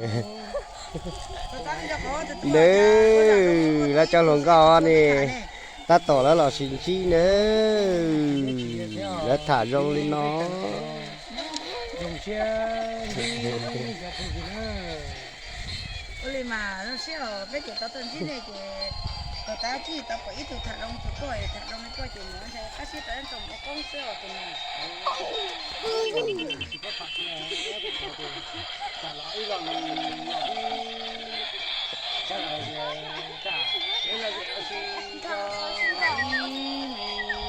Nws, lawv cov hluas nkauj ne, tab tom lawv los sib ntsib na, lawv tham zoo li no. Ua li mas zoo siab os, peb ces tau tuaj ntsib nej ces kom tab tsis tau pom ib tug tham zoo txog koj, tham zoo li koj ces mus ntshai qab siab rau ib tsoom ua qoob xwb os tus no.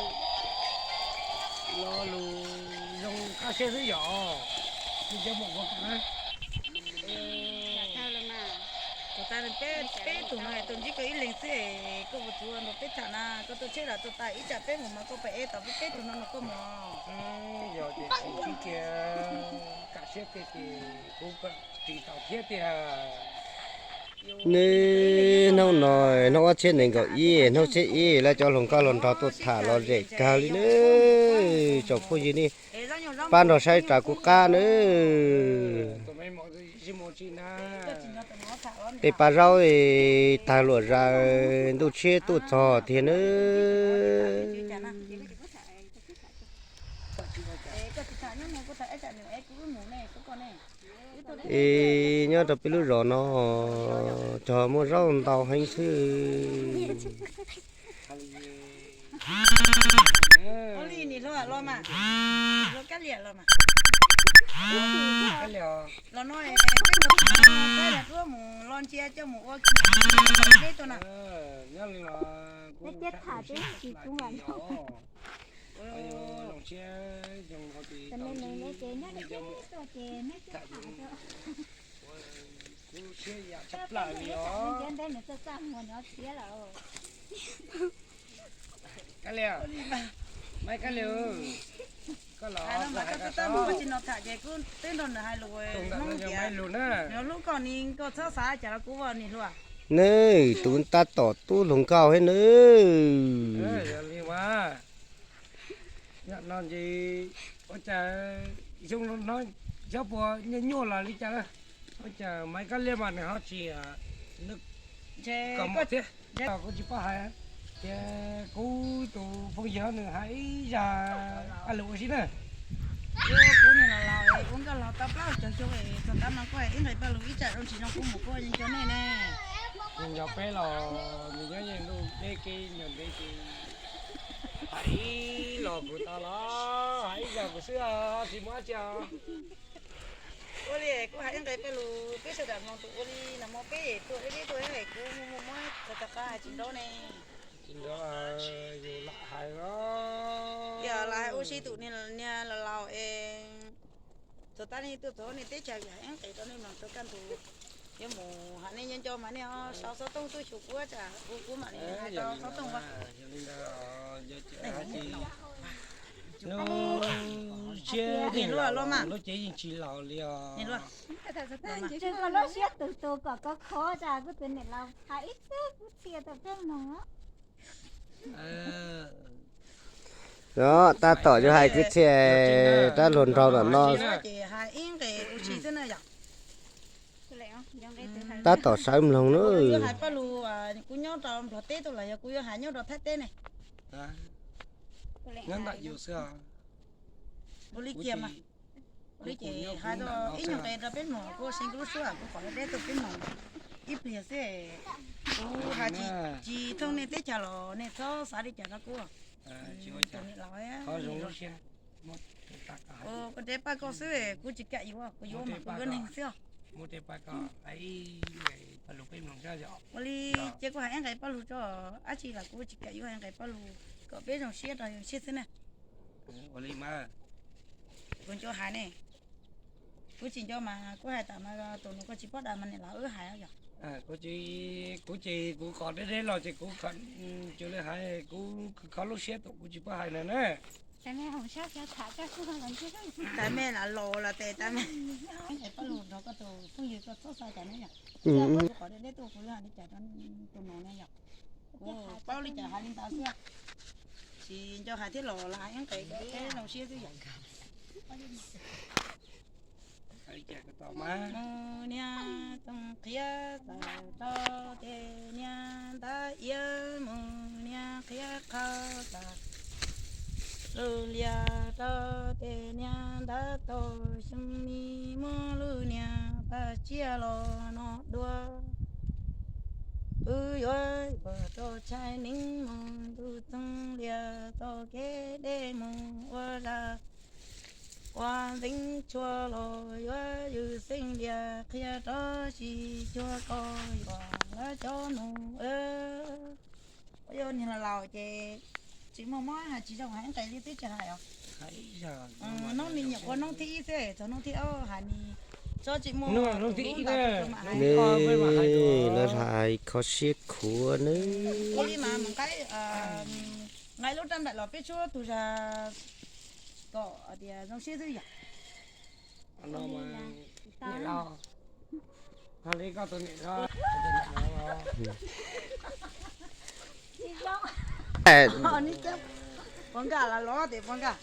Lo lus zoo qab siab xwb yom. Tus tas peb tug no tuaj ntsib koj ib leeg xwb, koj puas tsuav nrog peb tham na, koj tuaj tsheb los tuaj tas ib tsam peb mus mas koj pab ev tau peb peb tug no nrog koj mus. Yog tias tsis kiag kam siab tiag ces kuv ris tau thiab tiag. Nws hnub no hnub ob txhiab nees nkaum ib, hnub xiab ib lawv cov hluas nkauj los nrog tuaj tham los zem kawg li na. Tsoom phooj ywg nej pab nrog saib tsa kuv qab na. Tej pab zaub tag luam zaws ntuj tshiab tuaj txog tiag na. Es nyob rau peb lub zos no cog muaj zaub ntau heev xwb. Los no peb mus ua ntsia coj mus ua kiag peb tuaj na. Kab Lias, Maiv Kab Lias, koj los tsis no tham ces kuv twb nrog nws hais lus Hmoob tias, Maiv Lus na, nws hlub koj ni, koj txhob xav cas rau kuv os niam hluas. Nws tus tab tom tub hluas nkauj thiab nws. Yog li mas, yam no ces ua cas xyoo no xyov puas nyuaj nyuaj los li cas, ua cas Maiv Kab Lias mas nws ho tsis kom mom thiab. Kuv tsis paub hais, ces kuv tus phooj ywg nws hais ib zaj paj lug ua si na. Kuv niag laus laus es ua nkauj laus tau plaub caug xyoo es txog tav no kuj hais ib nqe paj lug ib tsam zoo tsis zoo kuj mus kuj yeej cov nej ne. Nws nco peb los nws nyob yeej ntuj deb kev nco ntev ces hais ib los kuv tau los hais ib zag kuv xwb tsis muaj dab tsi os. Ua li kuv hais ib nqe paj lug peb sawv daws mloog tus ua li no mas peb tuaj deb deb tuaj es kuv muaj muaj muab txog txog qab hais tsis nrov ne. Tsis nrov, yus lam hais os. Yog lam hais ua si tus niag laus laus es txog tav nej tuaj txog nej teb chaws hais ib nqe rau nej mloog rau kaj ntug. Yuav mus hais nej nco nco mas nej sau xov tooj tuaj xyuas kuv tsam kuv mam li hais rau xov tooj ua. Lub siab lub cev yeej tsis laus li os. Lub siab tus tus kom kov khov tas kuv tus niam laus hais ib tug kuv txhia tau peb mloog. Tab tom yuav hais kwv txhiaj rab hluas nraug ntawm no. Tab tom sawv mloog na. Kuv yuav hais paj lug kuv nyob rau Nplog teb tuaj los yog kuv yuav hais nyob rau Thaib teb ne. Ua li kiag mas. Ua li ces hais tau ib nyuag nqe rau peb mloog, kuv ua si kuv lub suab kuv qhov deb tuaj peb mloog ib pliag xwb. Kuv hais tsis thooj nej teb chaws los nej txhob xav li cas rau kuv. Tus niam laus, koj deb paj koj xwb, kuv tsis kam yuav, kuv yuav mas kuv yuav neeg xwb. Ua li ces kuv hais ib nqe paj lug tso, dab tsi los kuv tsis kam yuav, hais nqe paj lug kom peb zoo siab rau zoo siab xwb na. Kuv nco hais ne, kuv tsis nco mas kuv hais tas mas tus nus koj tsis paub dag mas niam laus wb hais yog. Kuv ces kuv qhov deb deb los ces kuv cuag li hais kuv kho lub siab tus kuv tsis paub hais na na. Tas me lam los los tes tas me. Paj lug nrog koj tus phooj ywg koj txhob xav cas ne yog. Kuv qhov deb deb tuaj kuv yuav hais li cas rau tus nus ne yog. Kuv paub li cas hais li ntawd xwb. Tsis nco hais thiab los los hais ib nqe kom peb zoo siab xwb yog. Niag qhia tawm rau tes niag ntab iav mus niag qhia qhau tawm lug lias rau tes niag ntab tau xyoo ni muab lub niag paj tsiaj los no dua. Wb yuav ua rau tshais neeb mus ntuj txoog lias tau kev deb mus ua zaj ua ntxeev tshua los yuav yws xeeb lias qhia rov tsis cuag koj yuam lawv cov nus. Ua yog niag laus laus ces tsis muaj mob hais tsis zoo hais nqes li twb tsis hais os. Noob ni nyuam qhuav noob thib ib xwb, txog noob thib ob hais ni tso tsis muaj. Lawv hais kho siab khuav nawb. Ua li mas mus nqaij, nqaij lub raj nplaim los peb tshuab tus zag kom tias zoo siab xwb yom. Puas nkaj los los tes puas nkaj.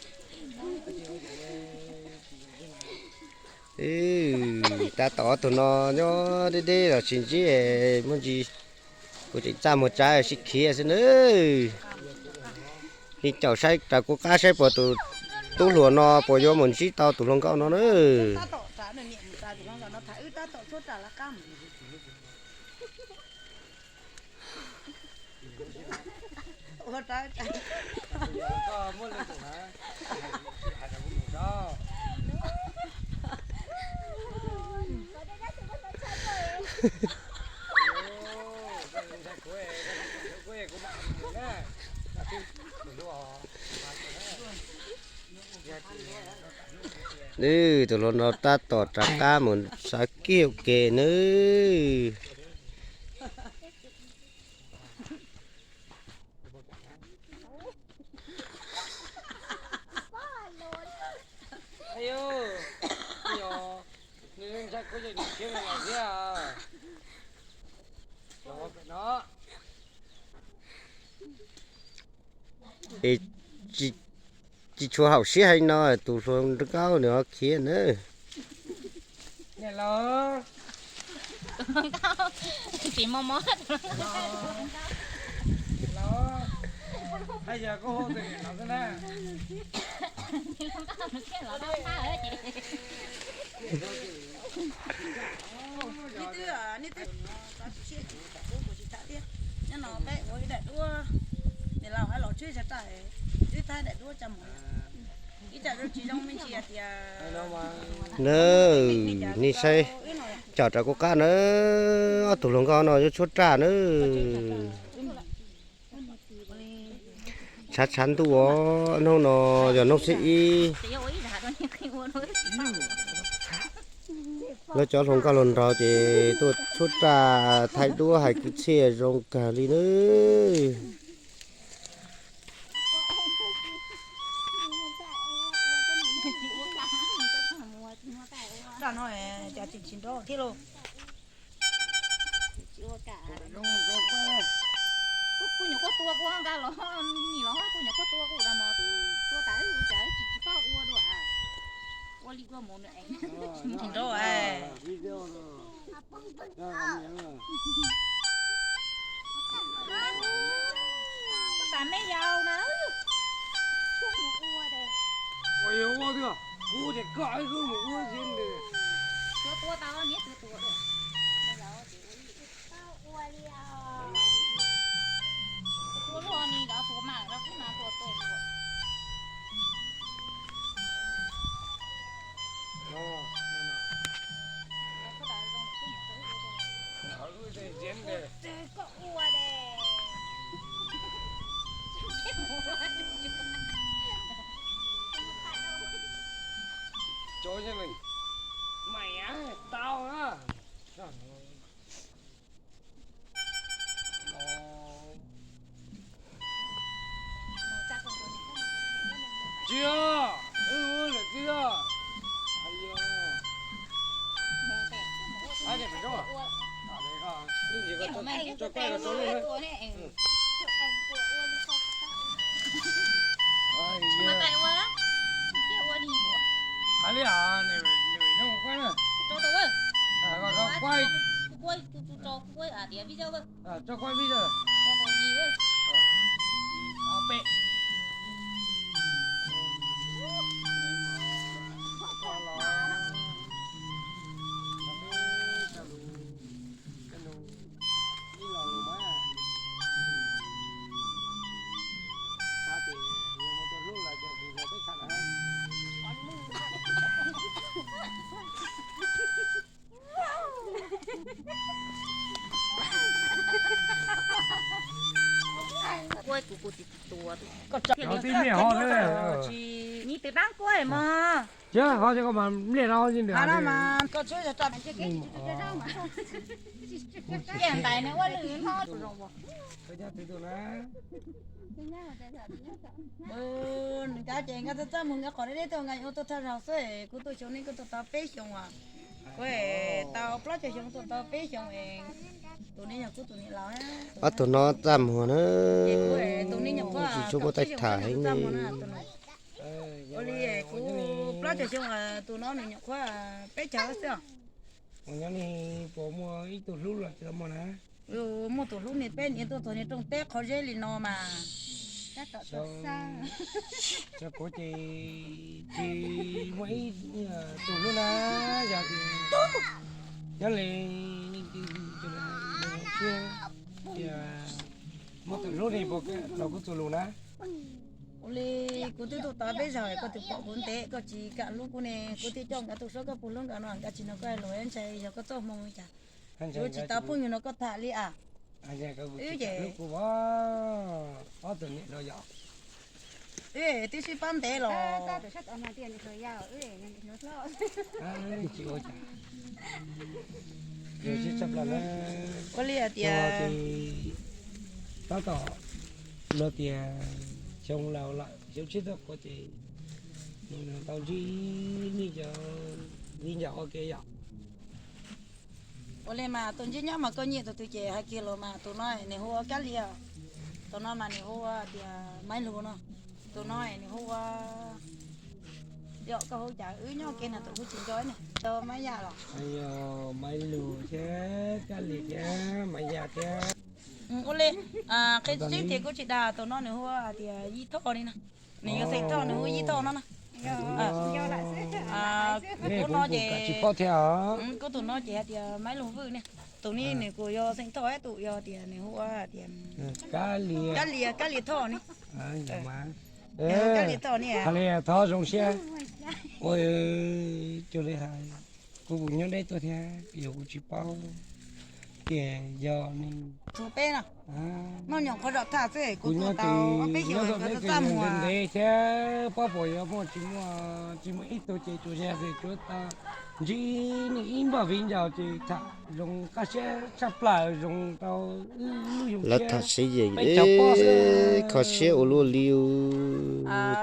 Tab tom ob tug no nyob deb deb los tsis ntsib, muaj ntsis kuv tseem txaj muag tsav sib khiav xwb nawb. Yeej caum saib raws kuv qab saib puas tus tub hluas no puas yuav mus ntsib tau tus hluas nkauj no nawb. Nws tus hluas no tab tom rov qab mus sawv kiag ua ke nawb. Es tsis tshua haum siab heev no tus hluas nkauj nws ho khiav nawb. Nyob no peb ua ib daim duab, niam laus hais los tswb tsa rais, twb thaij daim duab tsa mus, ib tsam zoo tsis zoo me ntsis hais tias. Nawb, nej saib, cov rau kuv qab nawb, ob tug hluas nkauj no yuav tshuab raj nawb. Tshav tshav ntuj os, hnub no yog hnub thib ib. Lawv cov hluas nkauj hluas nraug ces tuaj tshuab raj thaij duab hais kwv txhiaj zoo kawg li nawb. Raj no cas tsis tsis nrov thiab lauj. Kuv nyuam qhuav tua kuv nqa los nim los kuv nyuam qhuav tua kuv los tus tua tas wb cas tsis tsis paub ua dua. Ua li kua mus nws ev. Tsis nrov. Koj tas me yau na. Ua yog ua twg kuv ces koj wb mus ua xyov ntawd. Tua tua tau niam tua tua dua. Me yau ces ua li. Tua luaj ni los tua mas los kuv mas tua tua tua. Cov yeej leej, maiv tau na. Tsis, wb lawm tsis. Hais li, nws nws kuaj na, kuaj Tso kuv vij zog, tso kuv vij zog. Kuv, kuv, kuv tsis tua. Koj tib niag ho na. Nyiv tus dab kuab mog. Yog ho koj mas mliaj no. Koj tsuab yog roj. Kiag ntais nws ua lwm no. Nws kav ces nkawd txaj txaj muag, nkawd qhov deb deb tuaj, nkawd yuav tuaj thawj zaug xwb. Kuv tuaj xyoo nej kuj tuaj tau peb xyoo as. Kuv tau plaub caug xyoo tuaj tau peb xyoo es tus nej yog kuv tus niam laus. Ob tug no txaj muag na. Tus nej nyuam qhuav tsis tshua muaj txaj muag na. Ua li kuv plaub caug xyoo, tus no nws nyuam qhuav peb caug xwb os. Nyob li puas muaj ib tug hlub los tsis tau muaj na? Muaj tus hlub ne, peb niam tuaj txog niag rooj teb qhov zeb li no mas. Kuv ces tsis muaj ib tug hlub na, yog nyob li siab, muaj tus hlub ne puas los kuv txuas lus na. Ua li kuv twb tuaj tau peb zaug koj twb pom kuv ntev, koj tsis kam hlub kuv ne, kuv thiaj coj nkawd tuaj saib koj puas hlub nkawd no, nkawd tsis nrog koj hais lus ntshai yog koj txoj hmoo li cas. Yuav tsis tau phooj ywg no koj tham li as. Wb ces hlub kuv, ob tug niam hluas yom. Wb twb sib pab ntev los. Tsis ua cas, sib tshaj plaws na. Ua li hais tias tab tom luag tias xyoo laus lawm xyoo tshiab tuaj qhuav ces nws tau ntsib nej cov viv ncaus ua ke yom. Ua li mas tus ntsib nyob mas koj nyiam tus twg ces hais kiag los mas tus no nws hu ua Kab Lia, tus no mas nws hu ua tias Maiv Lug no, tus no nws hu ua, yog koj hu cas wb nyob ua ke na tus kuj tsis nco ne, Maiv Yaj los. Yog Maiv Lug thiab Kab Lia thiab Maiv Yaj thiab. Ua li, qhia tseeb tias kuj tsis dag, tus no nws hu ua tias Yij Thoj li na. Nws yog xeem Thoj, nws hu Yij Thoj no na. Kuv no ces, kuv tus no ces hais tias Maiv Lug Vwj ne. Tus ni nws kuj yog xeem Thoj, tus yog tias nws hu ua tias Kab Lia, Kab Lia Thoj ne. Kab Lia Thoj zoo siab. Ua, cuag li hais, kuv kuj nyob deb tuaj thiab yog kuv tsis paub tias yog ne. Tus peb no, noj nyuam qhuav zom thaj xwb, kuv nyob tau ob peb xyoos txaj muag ntev thiab, pab puas yuav muaj tsis muaj, tsis muaj ib tug ces tsuas yog xwm tsuav tau ntsib nej ib npawg viv ncaus ces tham zoo kaj siab tshaj plaws zoo rau wb lub yoog thiab peb cov poj xwb. Kho siab ua luaj li,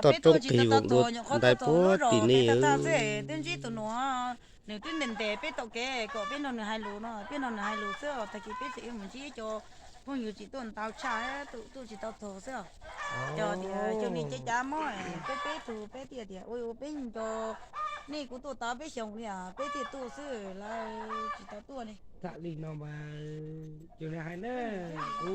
toj roob qig voos dua ntais puag tim nej. Twb ntsib tus nus, nws twb ntes ntes peb tau kev kom peb nrog nws hais lus no, peb nrog nws hais lus xwb os. Tag kis peb tseem yuav mus ntsib cov phooj ywg tsis tuaj ntau tshaj, tus tuaj tsis tau txog xwb os. Cov tias cov niag cab cab mob peb peb tug peb thiaj tias ua ua peb nco nej, kuv tuaj tau peb xyoos li peb thiaj tuaj xwb, lawv tsis tau tuaj ne. Tham li no mas, cuag li hais na, kuv